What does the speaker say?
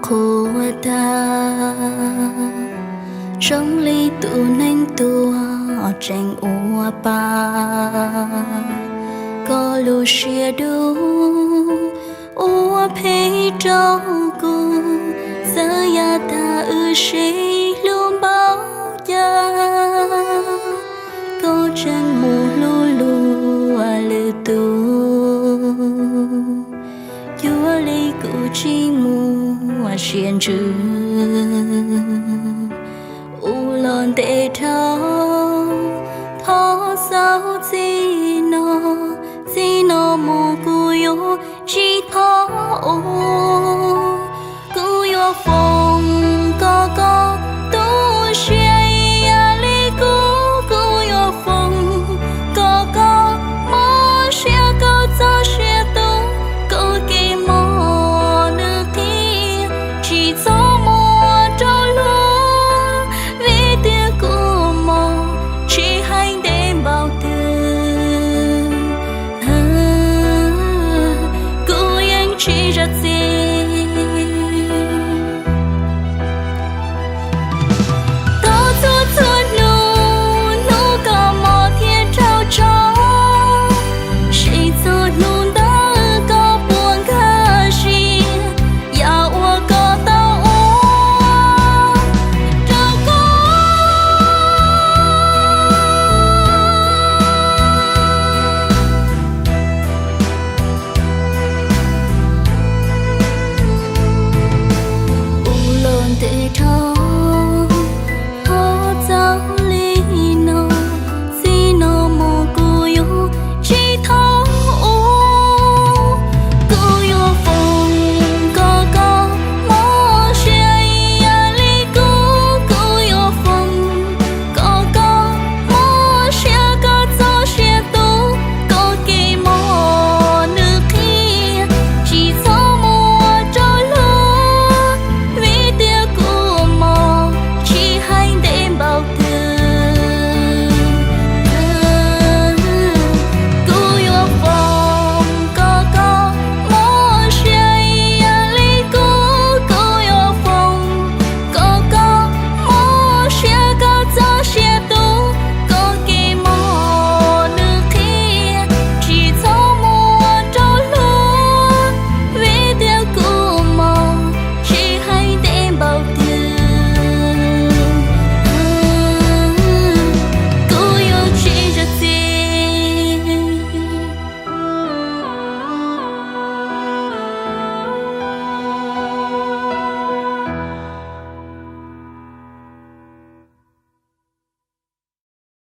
qhuav tag, zoo li tus neeg tuag tseem ua pa. Koj lub siab dub ua phem rau kuv, txawm yav tag wb sib hlub npaum cas, koj tseem mus hlub lwm tus, cuag li kuv tsis muaj siab ntsws. Ua los ntev dhau, thov xauj txij no, txij no mus kuv yuav tsis thov ua, kuv yuav